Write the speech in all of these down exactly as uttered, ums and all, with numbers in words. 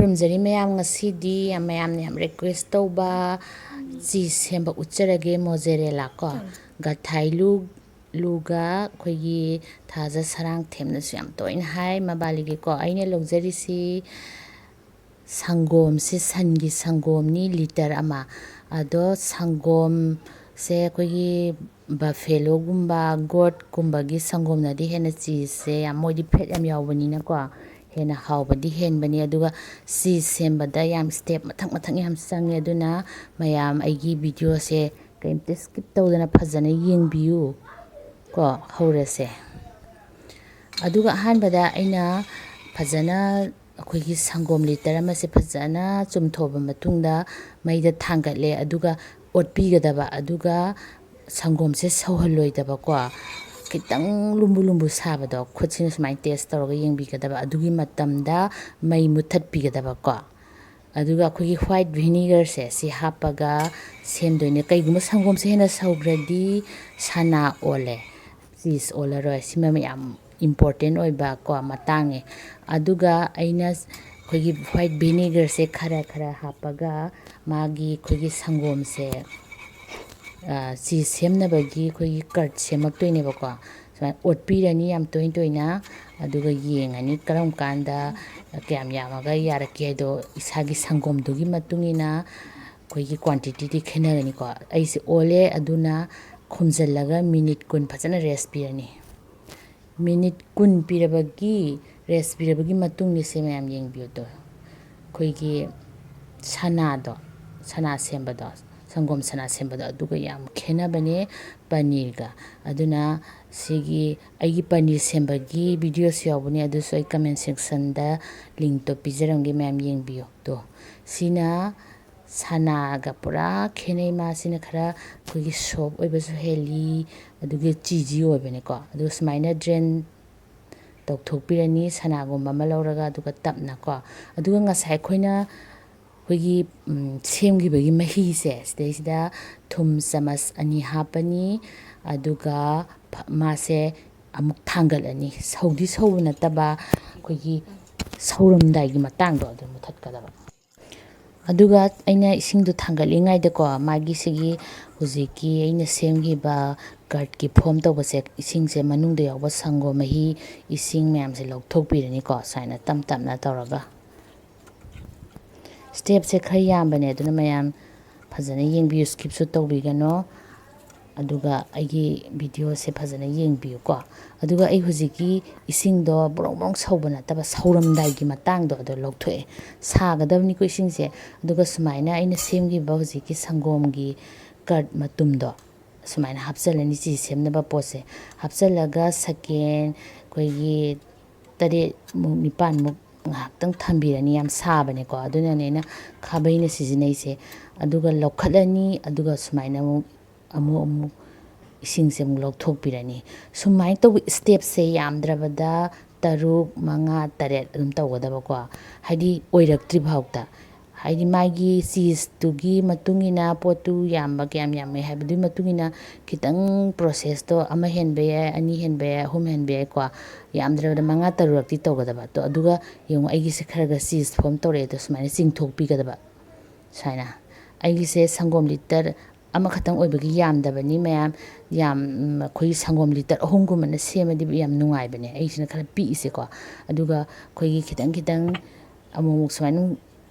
ꯈꯨꯔꯨꯝꯖꯔꯤ ꯃꯌꯥꯝ, ꯉꯁꯤꯗꯤ ꯌꯥꯝ, ꯃꯌꯥꯝꯅ ꯌꯥꯝ request ꯇꯧꯕ cheese ꯁꯦꯝꯕ ꯎꯠꯆꯔꯒꯦ, mozzarella ꯀꯣ꯫ ꯒꯊꯥꯏꯂꯨ, ꯂꯨꯒ ꯑꯩꯈꯣꯏꯒꯤ ꯊꯥꯖ ꯁꯔꯥꯡꯊꯦꯝꯅꯁꯨ ꯌꯥꯝ ꯇꯣꯏꯅ ꯍꯥꯏ ꯃꯕꯥꯂꯤꯒꯤꯀꯣ꯫ ꯑꯩꯅ ꯂꯧꯖꯔꯤꯁꯤ ꯁꯪꯒꯣꯝꯁꯤ ꯁꯟꯒꯤ ꯁꯪꯒꯣꯝꯅꯤ litre ꯑꯃ꯫ ꯑꯗꯣ ꯁꯪꯒꯣꯝꯁꯦ ꯑꯩꯈꯣꯏꯒꯤ buffaloꯒꯨꯝꯕ, goatꯀꯨꯝꯕꯒꯤ ꯁꯪꯒꯣꯝꯅꯗꯤ ꯍꯦꯟꯅ cheeseꯁꯦ ꯌꯥꯝ, ꯃꯣꯏꯗꯤ fat ꯌꯥꯝ ꯌꯥꯎꯕꯅꯤꯅꯀꯣ, ꯍꯦꯟꯅ ꯍꯥꯎꯕꯗꯤ ꯍꯦꯟꯕꯅꯤ꯫ ꯑꯗꯨꯒ cheese ꯁꯦꯝꯕꯗ ꯌꯥꯝ step ꯃꯊꯪ ꯃꯊꯪ ꯌꯥꯝ ꯆꯪꯉꯦ꯫ ꯑꯗꯨꯅ ꯃꯌꯥꯝ ꯑꯩꯒꯤ videoꯁꯦ ꯀꯔꯤꯝꯇ skip ꯇꯧꯗꯅ ꯐꯖꯅ ꯌꯦꯡꯕꯤꯌꯨ ꯀꯣ꯫ ꯍꯧꯔꯁꯦ꯫ ꯑꯗꯨꯒ ꯑꯍꯥꯟꯕꯗ ꯑꯩꯅ ꯐꯖꯅ ꯑꯩꯈꯣꯏꯒꯤ ꯁꯪꯒꯣꯝ litre ꯑꯃꯁꯦ ꯐꯖꯅ ꯆꯨꯝꯊꯣꯛꯑꯕ ꯃꯇꯨꯡꯗ ꯃꯩꯗ ꯊꯥꯡꯒꯠꯂꯦ꯫ ꯑꯗꯨꯒ ꯑꯣꯠꯄꯤꯒꯗꯕ, ꯑꯗꯨꯒ ꯁꯪꯒꯣꯝꯁꯦ ꯁꯧꯍꯜꯂꯣꯏꯗꯕꯀꯣ꯫ ꯈꯤꯇꯪ ꯂꯨꯝꯕꯨ ꯂꯨꯝꯕꯨ ꯁꯥꯕꯗꯣ ꯈꯨꯠꯁꯤꯅ ꯁꯨꯃꯥꯏꯅ test ꯇꯧꯔꯒ ꯌꯦꯡꯕꯤꯒꯗꯕ꯫ ꯑꯗꯨꯒꯤ ꯃꯇꯝꯗ ꯃꯩ ꯃꯨꯊꯠꯄꯤꯒꯗꯕꯀꯣ꯫ ꯑꯗꯨꯒ ꯑꯩꯈꯣꯏꯒꯤ white vinegarꯁꯦ ꯁꯤ ꯍꯥꯞꯄꯒ ꯁꯦꯝꯗꯣꯏꯅꯦ꯫ ꯀꯩꯒꯨꯝꯕ ꯁꯪꯒꯣꯝꯁꯦ ꯍꯦꯟꯅ ꯁꯧꯈ꯭ꯔꯗꯤ ꯁꯅꯥ ꯑꯣꯜꯂꯦ, cheese ꯑꯣꯜꯂꯔꯣꯏ꯫ ꯁꯤꯃ ꯌꯥꯝ important ꯑꯣꯏꯕ ꯀꯣ ꯃꯇꯥꯡꯅꯦ꯫ ꯑꯗꯨꯒ ꯑꯩꯅ ꯑꯩꯈꯣꯏꯒꯤ white vinegarꯁꯦ ꯈꯔ ꯈꯔ ꯍꯥꯞꯄꯒ ꯃꯥꯒꯤ ꯑꯩꯈꯣꯏꯒꯤ ꯁꯪꯒꯣꯝꯁꯦ, cheese ꯁꯦꯝꯅꯕꯒꯤ ꯑꯩꯈꯣꯏꯒꯤ curd ꯁꯦꯝꯃꯛꯇꯣꯏꯅꯦꯕꯀꯣ꯫ ꯁꯨꯃꯥꯏꯅ ꯑꯣꯠꯄꯤꯔꯅꯤ ꯌꯥꯝ ꯇꯣꯏ ꯇꯣꯏꯅ꯫ ꯑꯗꯨꯒ ꯌꯦꯡꯉꯅꯤ ꯀꯔꯝ ꯀꯥꯟꯗ ꯀꯌꯥꯝ ꯌꯥꯝꯃꯒ ꯌꯥꯔꯛꯀꯦ ꯍꯥꯏꯗꯣ꯫ ꯏꯁꯥꯒꯤ ꯁꯪꯒꯣꯝꯗꯨꯒꯤ ꯃꯇꯨꯡ ꯏꯟꯅ ꯑꯩꯈꯣꯏꯒꯤ quantityꯗꯤ ꯈꯦꯠꯅꯒꯅꯤꯀꯣ꯫ ꯑꯩꯁꯦ ꯑꯣꯜꯂꯦ, ꯑꯗꯨꯅ ꯈꯨꯝꯖꯤꯜꯂꯒ minute ꯀꯨꯟ ꯐꯖꯅ rest ꯄꯤꯔꯅꯤ꯫ Minute ꯀꯨꯟ ꯄꯤꯔꯕꯒꯤ, rest ꯄꯤꯔꯕꯒꯤ ꯃꯇꯨꯡꯗ ꯁꯦ ꯃꯌꯥꯝ ꯌꯦꯡꯕꯤꯌꯨ ꯇꯣ꯫ ꯑꯩꯈꯣꯏꯒꯤ ꯁꯅꯥꯗꯣ, ꯁꯅꯥ ꯁꯦꯝꯕꯗꯣ, ꯁꯪꯒꯣꯝ ꯁꯅꯥ ꯁꯦꯝꯕꯗꯣ ꯑꯗꯨꯒ ꯌꯥꯝ ꯈꯦꯠꯅꯕꯅꯦ ꯄꯅꯤꯔꯒ꯫ ꯑꯗꯨꯅ ꯁꯤꯒꯤ ꯑꯩꯒꯤ ꯄꯅꯤꯔ ꯁꯦꯝꯕꯒꯤ videoꯁꯨ ꯌꯥꯎꯕꯅꯦ, ꯑꯗꯨꯁꯨ ꯑꯩ comment sectionꯗ linkꯇꯣ ꯄꯤꯖꯔꯝꯒꯦ, ꯃꯌꯥꯝ ꯌꯦꯡꯕꯤꯌꯨ꯫ ꯇꯣ, ꯁꯤꯅ ꯁꯅꯥꯒ ꯄꯨꯔꯥ ꯈꯦꯠꯅꯩ꯫ ꯃꯥꯁꯤꯅ ꯈꯔ ꯑꯩꯈꯣꯏꯒꯤ soft ꯑꯣꯏꯕꯁꯨ ꯍꯦꯜꯂꯤ, ꯑꯗꯨꯒ cheesy ꯑꯣꯏꯕꯅꯦꯀꯣ꯫ ꯑꯗꯨꯒ ꯁꯨꯃꯥꯏꯅ drain ꯇꯧꯊꯣꯛꯄꯤꯔꯅꯤ ꯁꯅꯥꯒꯨꯝꯕ ꯑꯃ ꯂꯧꯔꯒ꯫ ꯑꯗꯨꯒ ꯇꯞꯅꯀꯣ, ꯑꯗꯨꯒ ꯉꯁꯥꯏ ꯑꯩꯈꯣꯏꯅ ꯑꯩꯈꯣꯏꯒꯤ, ꯎꯝ, ꯁꯦꯝꯈꯤꯕꯒꯤ ꯃꯍꯤꯁꯦ ꯁꯤꯗꯩꯁꯤꯗ ꯊꯨꯝ ꯆꯥꯃꯁ ꯑꯅꯤ ꯍꯥꯞꯄꯅꯤ꯫ ꯑꯗꯨꯒ ꯐ-, ꯃꯥꯁꯦ ꯑꯃꯨꯛ ꯊꯥꯡꯒꯠꯂꯅꯤ꯫ ꯁꯧꯗꯤ ꯁꯧꯕ ꯅꯠꯇꯕ, ꯑꯩꯈꯣꯏꯒꯤ ꯁꯧꯔꯝꯗꯥꯏꯒꯤ ꯃꯇꯥꯡꯗꯣ ꯑꯗꯨ ꯃꯨꯊꯠꯀꯗꯕ꯫ ꯑꯗꯨꯒ ꯑꯩꯅ ꯏꯁꯤꯡꯗꯣ ꯊꯥꯡꯒꯠꯂꯤꯉꯩꯗꯀꯣ, ꯃꯥꯒꯤ ꯁꯤꯒꯤ ꯍꯧꯖꯤꯛꯀꯤ ꯑꯩꯅ ꯁꯦꯝꯈꯤꯕ ꯀꯔꯠꯀꯤ ꯐꯣꯝ ꯇꯧꯕꯁꯦ, ꯏꯁꯤꯡꯁꯦ ꯃꯅꯨꯡꯗ ꯌꯥꯎꯕ ꯁꯪꯒꯣꯝ ꯃꯍꯤ, ꯏꯁꯤꯡ ꯃꯌꯥꯝꯁꯦ ꯂꯧꯊꯣꯛꯄꯤꯔꯅꯤꯀꯣ, ꯁꯨꯃꯥꯏꯅ ꯇꯞ ꯇꯞꯅ ꯇꯧꯔꯒ꯫ ꯁ꯭ꯇꯦꯞꯁꯦ ꯈꯔ ꯌꯥꯝꯕꯅꯦ, ꯑꯗꯨꯅ ꯃꯌꯥꯝ ꯐꯖꯅ ꯌꯦꯡꯕꯤꯌꯨ, ꯁ꯭ꯀꯤꯞꯁꯨ ꯇꯧꯕꯤꯒꯅꯣ꯫ ꯑꯗꯨꯒ ꯑꯩꯒꯤ ꯚꯤꯗꯤꯑꯣꯁꯦ ꯐꯖꯅ ꯌꯦꯡꯕꯤꯌꯨꯀꯣ꯫ ꯑꯗꯨꯒ ꯑꯩ ꯍꯧꯖꯤꯛꯀꯤ ꯏꯁꯤꯡꯗꯣ ꯕ꯭ꯔꯣꯡ ꯕ꯭ꯔꯣꯡ ꯁꯧꯕ ꯅꯠꯇꯕ, ꯁꯧꯔꯝꯗꯥꯏꯒꯤ ꯃꯇꯥꯡꯗꯣ ꯑꯗꯣ ꯂꯧꯊꯣꯛꯑꯦ꯫ ꯁꯥꯒꯗꯕꯅꯤꯀꯣ ꯏꯁꯤꯡꯁꯦ꯫ ꯑꯗꯨꯒ ꯁꯨꯃꯥꯏꯅ ꯑꯩꯅ ꯁꯦꯝꯈꯤꯕ ꯍꯧꯖꯤꯛꯀꯤ ꯁꯪꯒꯣꯝꯒꯤ ꯀꯔꯠ ꯃꯇꯨꯝꯗꯣ ꯁꯨꯃꯥꯏꯅ ꯍꯥꯞꯆꯤꯜꯂꯅꯤ, ꯆꯤꯁ ꯁꯦꯝꯅꯕ ꯄꯣꯠꯁꯦ꯫ ꯍꯥꯞꯆꯤꯜꯂꯒ ꯁꯦꯀꯦꯟ ꯑꯩꯈꯣꯏꯒꯤ ꯇꯔꯦꯠꯃꯨꯛ, ꯅꯤꯄꯥꯟꯃꯨꯛ ꯉꯥꯏꯍꯥꯛꯇꯪ ꯊꯝꯕꯤꯔꯅꯤ꯫ ꯌꯥꯝ ꯁꯥꯕꯅꯦꯀꯣ, ꯑꯗꯨꯅꯅꯦ ꯑꯩꯅ ꯈꯥꯕꯩꯅ ꯁꯤꯖꯤꯟꯅꯩꯁꯦ꯫ ꯑꯗꯨꯒ ꯂꯧꯈꯠꯂꯅꯤ, ꯑꯗꯨꯒ ꯁꯨꯃꯥꯏꯅ ꯑꯃꯨꯛ, ꯑꯃꯨꯛ, ꯑꯃꯨꯛ ꯏꯁꯤꯡꯁꯦ ꯑꯃꯨꯛ ꯂꯧꯊꯣꯛꯄꯤꯔꯅꯤ꯫ ꯁꯨꯃꯥꯏꯅ ꯇꯧꯕ ꯁ꯭ꯇꯦꯞꯁꯦ ꯌꯥꯝꯗ꯭ꯔꯕꯗ ꯇꯔꯨꯛ, ꯃꯉꯥ, ꯇꯔꯦꯠ ꯑꯗꯨꯝ ꯇꯧꯒꯗꯕꯀꯣ, ꯍꯥꯏꯗꯤ ꯑꯣꯏꯔꯛꯇ꯭ꯔꯤ ꯐꯥꯎꯗ꯫ ꯍꯥꯏꯗꯤ ꯃꯥꯒꯤ ꯆꯤꯁꯇꯨꯒꯤ ꯃꯇꯨꯡ ꯏꯟꯅ, ꯄꯣꯠꯇꯨ ꯌꯥꯝꯕ ꯀꯌꯥꯝ ꯌꯥꯝꯃꯦ ꯍꯥꯏꯕꯗꯨꯒꯤ ꯃꯇꯨꯡ ꯏꯟꯅ ꯈꯤꯇꯪ ꯄ꯭ꯔꯣꯁꯦꯁꯇꯣ ꯑꯃ ꯍꯦꯟꯕ ꯌꯥꯏ, ꯑꯅꯤ ꯍꯦꯟꯕ ꯌꯥꯏ, ꯑꯍꯨꯝ ꯍꯦꯟꯕ ꯌꯥꯏꯀꯣ꯫ ꯌꯥꯝꯗ꯭ꯔꯕꯗ ꯃꯉꯥ ꯇꯔꯨꯛꯂꯛꯇꯤ ꯇꯧꯒꯗꯕ꯫ ꯇꯣ, ꯑꯗꯨꯒ ꯌꯦꯡꯉꯨ, ꯑꯩꯒꯤꯁꯦ ꯈꯔ ꯈꯔ ꯆꯤꯁ ꯐꯣꯝ ꯇꯧꯔꯛꯑꯦ꯫ ꯑꯗꯣ ꯁꯨꯃꯥꯏꯅ ꯆꯤꯡꯊꯣꯛꯄꯤꯒꯗꯕ꯫ ꯁꯨꯃꯥꯏꯅ ꯑꯩꯒꯤꯁꯦ ꯁꯪꯒꯣꯝ ꯂꯤꯇꯔ ꯑꯃꯈꯛꯇꯪ ꯑꯣꯏꯕꯒꯤ ꯌꯥꯝꯗꯕꯅꯤ ꯃꯌꯥꯝ꯫ ꯌꯥꯝ, ꯎꯝ, ꯑꯩꯈꯣꯏꯒꯤ ꯁꯪꯒꯣꯝ ꯂꯤꯇꯔ ꯑꯍꯨꯝꯒꯨꯝꯕꯅ ꯁꯦꯝꯃꯗꯤ ꯌꯥꯝ ꯅꯨꯡꯉꯥꯏꯕꯅꯦ꯫ ꯑꯩꯁꯤꯅ ꯈꯔ ꯄꯤꯛꯏꯁꯦꯀꯣ꯫ ꯑꯗꯨꯒ ꯑꯩꯈꯣꯏꯒꯤ ꯈꯤꯇꯪ ꯈꯤꯇꯪ ꯑꯃꯨꯛ ꯑꯃꯨꯛ ꯁꯨꯃꯥꯏꯅ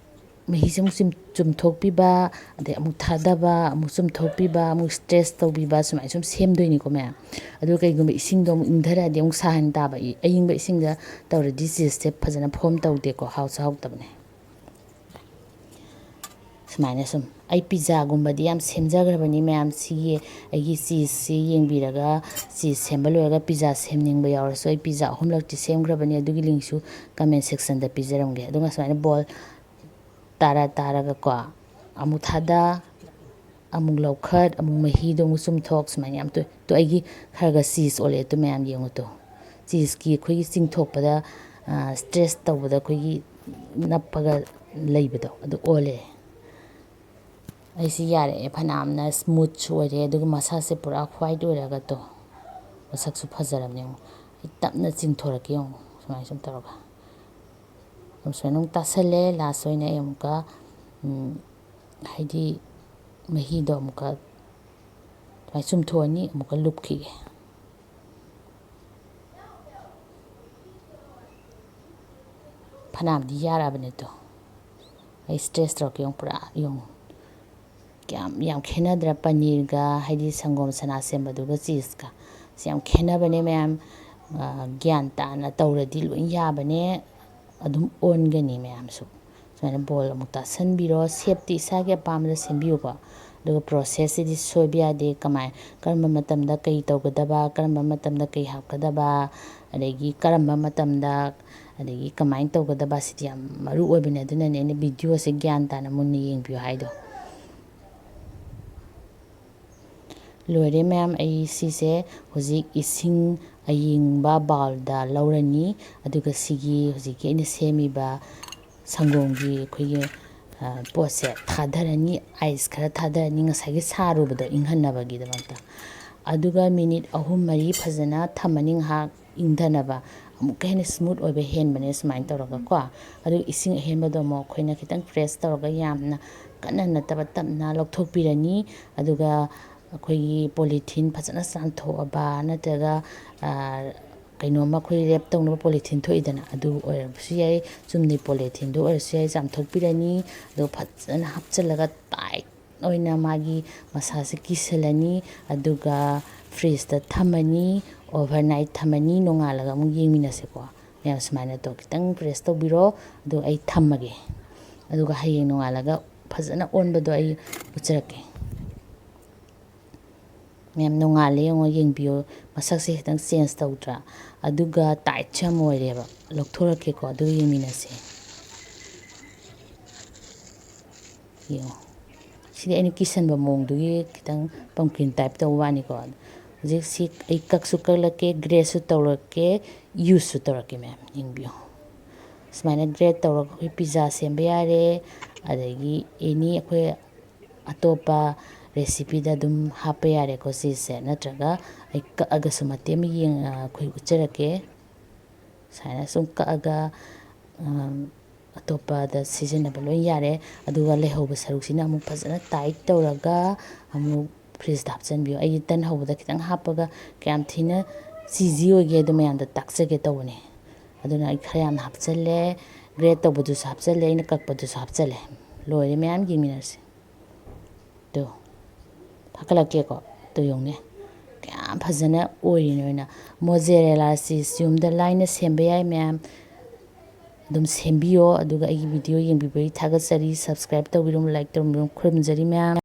ꯃꯍꯤꯁꯦ ꯑꯃꯨꯛ ꯆꯨꯝ-, ꯆꯨꯝꯊꯣꯛꯄꯤꯕ, ꯑꯗꯩ ꯑꯃꯨꯛ ꯊꯥꯗꯕ, ꯑꯃꯨꯛ ꯆꯨꯝꯊꯣꯛꯄꯤꯕ, ꯑꯃꯨꯛ ꯁ꯭ꯇ꯭ꯔꯦꯁ ꯇꯧꯕꯤꯕ, ꯁꯨꯃꯥꯏꯅ ꯁꯨꯝ ꯁꯦꯝꯗꯣꯏꯅꯤꯀꯣ ꯃꯌꯥꯝ꯫ ꯑꯗꯨꯒ ꯀꯩꯒꯨꯝꯕ ꯏꯁꯤꯡꯗꯣ ꯑꯃꯨꯛ ꯏꯪꯊꯔꯛꯑꯗꯤ ꯑꯃꯨꯛ ꯁꯥꯍꯟ ꯇꯥꯕ꯫ ꯏ-, ꯑꯌꯤꯡꯕ ꯏꯁꯤꯡꯗ ꯇꯧꯔꯗꯤ ꯆꯤꯁꯁꯦ ꯐꯖꯅ ꯐꯣꯝ ꯇꯧꯗꯦꯀꯣ, ꯍꯥꯎꯁꯨ ꯍꯥꯎꯇꯕꯅꯦ꯫ ꯁꯨꯃꯥꯏꯅ ꯁꯨꯝ ꯑꯩ ꯄꯤꯖꯥꯒꯨꯝꯕꯗꯤ ꯌꯥꯝ ꯁꯦꯝꯖꯈ꯭ꯔꯕꯅꯤ ꯃꯌꯥꯝ꯫ ꯁꯤꯒꯤ ꯑꯩꯒꯤ ꯆꯤꯁꯁꯤ ꯌꯦꯡꯕꯤꯔꯒ, ꯆꯤꯁ ꯁꯦꯝꯕ ꯂꯣꯏꯔꯒ ꯄꯤꯖꯥ ꯁꯦꯝꯅꯤꯡꯕ ꯌꯥꯎꯔꯁꯨ, ꯑꯩ ꯄꯤꯖꯥ ꯑꯍꯨꯝꯂꯛꯇꯤ ꯁꯦꯝꯈ꯭ꯔꯕꯅꯤ꯫ ꯑꯗꯨꯒꯤ ꯂꯤꯡꯁꯨ ꯀꯃꯦꯟ ꯁꯦꯛꯁꯟꯗ ꯄꯤꯖꯔꯝꯒꯦ꯫ ꯑꯗꯨꯒ ꯁꯨꯃꯥꯏꯅ ꯕꯣꯜ ꯇꯥꯔ ꯇꯥꯔꯒꯀꯣ, ꯑꯃꯨꯛ ꯊꯥꯗ, ꯑꯃꯨꯛ ꯂꯧꯈꯠ, ꯑꯃꯨꯛ ꯃꯍꯤꯗꯣ ꯑꯃꯨꯛ ꯆꯨꯝꯊꯣꯛ, ꯁꯨꯃꯥꯏꯅ ꯌꯥꯝ ꯇꯣꯏ꯫ ꯇꯣ, ꯑꯩꯒꯤ ꯈꯔ ꯈꯔ ꯆꯤꯁ ꯑꯣꯜꯂꯛꯑꯦ꯫ ꯇꯣ, ꯃꯌꯥꯝ ꯌꯦꯡꯉꯨ ꯇꯣ꯫ ꯆꯤꯁꯀꯤ ꯑꯩꯈꯣꯏꯒꯤ ꯆꯤꯡꯊꯣꯛꯄꯗ, ꯑ, ꯁ꯭ꯇ꯭ꯔꯦꯁ ꯇꯧꯕꯗ ꯑꯩꯈꯣꯏꯒꯤ ꯅꯞꯄꯒ ꯂꯩꯕꯗꯣ, ꯑꯗꯨ ꯑꯣꯜꯂꯦ꯫ ꯑꯩꯁꯤ ꯌꯥꯔꯛꯑꯦ, ꯐꯅꯌꯥꯝꯅ ꯁ꯭ꯃꯨꯠꯁꯨ ꯑꯣꯏꯔꯦ, ꯑꯗꯨꯒ ꯃꯁꯥꯁꯦ ꯄꯨꯔꯥ ꯋꯥꯏꯠ ꯑꯣꯏꯔꯒ ꯇꯣ, ꯃꯁꯛꯁꯨ ꯐꯖꯔꯕꯅꯦ꯫ ꯌꯦꯡꯉꯨ, ꯑꯩ ꯇꯞꯅ ꯆꯤꯡꯊꯣꯔꯛꯀꯦ ꯌꯦꯡꯉꯨ, ꯁꯨꯃꯥꯏꯅ ꯁꯨꯝ ꯇꯧꯔꯒ꯫ ꯁꯨꯃꯥꯏꯅ ꯑꯃꯨꯛ ꯇꯥꯁꯜꯂꯦ꯫ ꯂꯥꯁ ꯑꯣꯏꯅ ꯑꯩ ꯑꯃꯨꯛꯀ, ꯎꯝ, ꯍꯥꯏꯗꯤ ꯃꯍꯤꯗꯣ ꯑꯃꯨꯛꯀ ꯁꯨꯃꯥꯏꯅ ꯆꯨꯝꯊꯣꯛꯑꯅꯤ, ꯑꯃꯨꯛꯀ ꯂꯨꯞꯈꯤꯒꯦ꯫ ꯐꯅꯌꯥꯝꯗꯤ ꯌꯥꯔꯛꯑꯕꯅꯦ ꯑꯗꯣ꯫ ꯑꯩ ꯁ꯭ꯇ꯭ꯔꯦꯁ ꯇꯧꯔꯛꯀꯦ ꯌꯦꯡꯉꯨ, ꯄꯨꯔꯥ ꯌꯦꯡꯉꯨ꯫ ꯀꯌꯥꯝ, ꯌꯥꯝ ꯈꯦꯠꯅꯗ꯭ꯔꯥ? ꯄꯅꯤꯔꯒ, ꯍꯥꯏꯗꯤ ꯁꯪꯒꯣꯝ ꯁꯅꯥ ꯁꯦꯝꯕꯗꯨꯒ ꯆꯤꯁꯀ꯫ ꯁꯤ ꯌꯥꯝ ꯈꯦꯠꯅꯕꯅꯦ ꯃꯌꯥꯝ꯫ ꯑ, ꯒ꯭ꯌꯥꯟ ꯇꯥꯅ ꯇꯧꯔꯗꯤ ꯂꯣꯏ ꯌꯥꯕꯅꯦ꯫ ꯑꯗꯨꯝ ꯑꯣꯟꯒꯅꯤ ꯃꯌꯥꯝꯁꯨ꯫ ꯁꯨꯃꯥꯏꯅ ꯕꯣꯜ ꯑꯃꯨꯛ ꯇꯥꯁꯟꯕꯤꯔꯣ꯫ ꯁꯦꯞꯇꯤ ꯏꯁꯥꯒꯤ ꯑꯄꯥꯝꯕꯗ ꯁꯦꯝꯕꯤꯌꯨꯀꯣ꯫ ꯑꯗꯨꯒ ꯄ꯭ꯔꯣꯁꯦꯁꯁꯤꯗꯤ ꯁꯣꯏꯕ ꯌꯥꯗꯦ꯫ ꯀꯃꯥꯏ, ꯀꯔꯝꯕ ꯃꯇꯝꯗ ꯀꯩ ꯇꯧꯒꯗꯕ, ꯀꯔꯝꯕ ꯃꯇꯝꯗ ꯀꯩ ꯍꯥꯞꯀꯗꯕ, ꯑꯗꯒꯤ ꯀꯔꯝꯕ ꯃꯇꯝꯗ, ꯑꯗꯒꯤ ꯀꯃꯥꯏꯅ ꯇꯧꯒꯗꯕ, ꯁꯤꯗꯤ ꯌꯥꯝ ꯃꯔꯨ ꯑꯣꯏꯕꯅꯦ꯫ ꯑꯗꯨꯅꯅꯦ ꯑꯩꯅ ꯚꯤꯗꯤꯑꯣꯁꯦ ꯒ꯭ꯌꯥꯟ ꯇꯥꯅ ꯃꯨꯟꯅ ꯌꯦꯡꯕꯤꯌꯨ ꯍꯥꯏꯗꯣ꯫ ꯂꯣꯏꯔꯦ ꯃꯌꯥꯝ, ꯑꯩ ꯁꯤꯁꯦ ꯍꯧꯖꯤꯛ ꯏꯁꯤꯡ ꯑꯌꯤꯡꯕ ꯕꯥꯎꯜꯗ ꯂꯧꯔꯅꯤ꯫ ꯑꯗꯨꯒ ꯁꯤꯒꯤ ꯍꯧꯖꯤꯛꯀꯤ ꯑꯩꯅ ꯁꯦꯝꯃꯤꯕ ꯁꯪꯒꯣꯝꯒꯤ ꯑꯩꯈꯣꯏꯒꯤ, ꯑ, ꯄꯣꯠꯁꯦ ꯊꯥꯗꯔꯅꯤ꯫ ꯑꯥꯏꯁ ꯈꯔ ꯊꯥꯗꯔꯅꯤ, ꯉꯁꯥꯏꯒꯤ ꯁꯥꯔꯨꯕꯗꯣ ꯏꯪꯍꯟꯅꯕꯒꯤꯗꯃꯛꯇ꯫ ꯑꯗꯨꯒ ꯃꯤꯅꯤꯠ ꯑꯍꯨꯝ ꯃꯔꯤ ꯐꯖꯅ ꯊꯝꯃꯅꯤ, ꯉꯥꯏꯍꯥꯛ ꯏꯪꯊꯅꯕ꯫ ꯑꯃꯨꯛꯀ ꯍꯦꯟꯅ ꯁ꯭ꯃꯨꯠ ꯑꯣꯏꯕ ꯍꯦꯟꯕꯅꯦ ꯁꯨꯃꯥꯏꯅ ꯇꯧꯔꯒꯀꯣ꯫ ꯑꯗꯨ ꯏꯁꯤꯡ ꯑꯍꯦꯟꯕꯗꯣ ꯑꯃꯨꯛ ꯑꯩꯈꯣꯏꯅ ꯈꯤꯇꯪ ꯄ꯭ꯔꯦꯁ ꯇꯧꯔꯒ, ꯌꯥꯝꯅ ꯀꯟꯅ ꯅꯠꯇꯕ, ꯇꯞꯅ ꯂꯧꯊꯣꯛꯄꯤꯔꯅꯤ꯫ ꯑꯗꯨꯒ ꯑꯩꯈꯣꯏꯒꯤ ꯄꯣꯂꯤꯊꯤꯟ ꯐꯖꯅ ꯆꯥꯝꯊꯣꯛꯑꯕ, ꯅꯠꯇ꯭ꯔꯒ, ꯑ, ꯀꯩꯅꯣꯝꯃ ꯑꯩꯈꯣꯏ ꯔꯦꯞ ꯇꯧꯅꯕ ꯄꯣꯂꯤꯊꯤꯟ ꯊꯣꯛꯏꯗꯅ, ꯑꯗꯨ ꯑꯣꯏꯔꯕꯁꯨ ꯌꯥꯏ, ꯆꯨꯝꯅꯒꯤ ꯄꯣꯂꯤꯊꯤꯟꯗꯨ ꯑꯣꯏꯔꯁꯨ ꯌꯥꯏ꯫ ꯆꯥꯝꯊꯣꯛꯄꯤꯔꯅꯤ, ꯑꯗꯨꯒ ꯐꯖꯅ ꯍꯥꯞꯆꯤꯜꯂꯒ ꯇꯥꯏꯠ ꯑꯣꯏꯅ ꯃꯥꯒꯤ ꯃꯁꯥꯁꯦ ꯀꯤꯁꯜꯂꯅꯤ꯫ ꯑꯗꯨꯒ ꯐ꯭ꯔꯤꯖꯇ ꯊꯝꯃꯅꯤ꯫ ꯑꯣꯚꯔꯅꯥꯏꯠ ꯊꯝꯃꯅꯤ꯫ ꯅꯣꯡꯉꯥꯜꯂꯒ ꯑꯃꯨꯛ ꯌꯦꯡꯃꯤꯟꯅꯁꯦꯀꯣ꯫ ꯃꯌꯥꯝ ꯁꯨꯃꯥꯏꯅ ꯇꯧ, ꯈꯤꯇꯪ ꯄ꯭ꯔꯦꯁ ꯇꯧꯕꯤꯔꯣ꯫ ꯑꯗꯨ ꯑꯩ ꯊꯝꯃꯒꯦ꯫ ꯑꯗꯨꯒ ꯍꯌꯦꯡ ꯅꯣꯡꯉꯥꯜꯂꯒ ꯐꯖꯅ ꯑꯣꯟꯕꯗꯣ ꯑꯩ ꯎꯠꯆꯔꯛꯀꯦ꯫ ꯃꯌꯥꯝ ꯅꯣꯡꯉꯥꯜꯂꯦ ꯌꯦꯡꯉꯣ, ꯌꯦꯡꯕꯤꯌꯣ꯫ ꯃꯁꯛꯁꯦ ꯈꯤꯇꯪ ꯆꯦꯟꯖ ꯇꯧꯗ꯭ꯔꯥ? ꯑꯗꯨꯒ ꯇꯥꯏꯠꯁꯨ ꯌꯥꯝ ꯑꯣꯏꯔꯦꯕ꯫ ꯂꯧꯊꯣꯔꯛꯀꯦꯀꯣ, ꯑꯗꯨꯒ ꯌꯦꯡꯃꯤꯟꯅꯁꯦ꯫ ꯌꯦꯡꯉꯣ꯫ ꯁꯤꯗꯤ ꯑꯩꯅ ꯀꯤꯁꯟꯕ ꯃꯑꯣꯡꯗꯨꯒꯤ ꯈꯤꯇꯪ ꯄꯝꯀꯤꯟ ꯇꯥꯏꯞ ꯇꯧꯕ ꯋꯥꯅꯤꯀꯣ꯫ ꯍꯧꯖꯤꯛ ꯁꯤ ꯑꯩ ꯀꯛꯁꯨ ꯀꯛꯂꯛꯀꯦ, ꯒ꯭ꯔꯦꯠꯁꯨ ꯇꯧꯔꯛꯀꯦ, ꯌꯨꯁꯁꯨ ꯇꯧꯔꯛꯀꯦ ꯃꯌꯥꯝ, ꯌꯦꯡꯕꯤꯌꯣ꯫ ꯁꯨꯃꯥꯏꯅ ꯒ꯭ꯔꯦꯠ ꯇꯧꯔꯒ ꯑꯩꯈꯣꯏ ꯄꯤꯖꯥ ꯁꯦꯝꯕ ꯌꯥꯔꯦ, ꯑꯗꯒꯤ ꯑꯦꯅꯤ ꯑꯩꯈꯣꯏ ꯑꯇꯣꯞꯄ ꯔꯦꯁꯤꯄꯤꯗ ꯑꯗꯨꯝ ꯍꯥꯞꯄ ꯌꯥꯔꯦꯀꯣ ꯁꯤꯁꯦ꯫ ꯅꯠꯇ꯭ꯔꯒ ꯑꯩ ꯀꯛꯑꯒꯁꯨ ꯃꯇꯦꯛ ꯑꯃ ꯌꯦꯡ-, ꯑꯩꯈꯣꯏ ꯎꯠꯆꯔꯛꯀꯦ꯫ ꯁꯨꯃꯥꯏꯅ ꯁꯨꯝ ꯀꯛꯑꯒ ꯑꯇꯣꯞꯄꯗ ꯁꯤꯖꯤꯟꯅꯕ ꯂꯣꯏ ꯌꯥꯔꯦ꯫ ꯑꯗꯨꯒ ꯂꯩꯍꯧꯕ ꯁꯔꯨꯛꯁꯤꯅ ꯑꯃꯨꯛ ꯐꯖꯅ ꯇꯥꯏꯠ ꯇꯧꯔꯒ ꯑꯃꯨꯛ ꯐ꯭ꯔꯤꯖꯇ ꯍꯥꯞꯆꯤꯟꯕꯤꯌꯨ꯫ ꯑꯩꯗꯤ ꯇꯟ ꯍꯧꯕꯗ ꯈꯤꯇꯪ ꯍꯥꯞꯄꯒ ꯀꯌꯥꯝ ꯊꯤꯅ ꯆꯤꯖꯤ ꯑꯣꯏꯒꯦ ꯑꯗꯨ ꯃꯌꯥꯝꯗ ꯇꯥꯛꯆꯒꯦ ꯇꯧꯕꯅꯦ꯫ ꯑꯗꯨꯅ ꯑꯩ ꯈꯔ ꯌꯥꯝꯅ ꯍꯥꯞꯆꯤꯜꯂꯦ꯫ ꯒ꯭ꯔꯦꯠ ꯇꯧꯕꯗꯨꯁꯨ ꯍꯥꯞꯆꯤꯜꯂꯦ, ꯑꯩꯅ ꯀꯛꯄꯗꯨꯁꯨ ꯍꯥꯞꯆꯤꯜꯂꯦ꯫ ꯂꯣꯏꯔꯦ, ꯃꯌꯥꯝ ꯌꯦꯡꯃꯤꯟꯅꯔꯁꯤ꯫ ꯇꯨ, ꯊꯥꯀꯠꯂꯛꯀꯦꯀꯣ꯫ ꯇꯨ ꯌꯦꯡꯉꯨꯅꯦ, ꯀꯌꯥꯝ ꯐꯖꯅ ꯑꯣꯏꯔꯤꯅꯣ ꯍꯥꯏꯅ꯫ ꯃꯣꯖꯦꯔꯦꯂꯥꯁꯤ ꯌꯨꯝꯗ ꯂꯥꯏꯅ ꯁꯦꯝꯕ ꯌꯥꯏ ꯃꯌꯥꯝ꯫ ꯑꯗꯨꯝ ꯁꯦꯝꯕꯤꯌꯣ꯫ ꯑꯗꯨꯒ ꯑꯩꯒꯤ ꯚꯤꯗꯤꯑꯣ ꯌꯦꯡꯕꯤꯕꯒꯤ ꯊꯥꯒꯠꯆꯔꯤ꯫ Subscribe ꯇꯧꯕꯤꯔꯝꯃꯨ, like ꯇꯧꯕꯤꯔꯝꯃꯨ꯫ ꯈꯨꯔꯨꯝꯖꯔꯤ ꯃꯌꯥꯝ꯫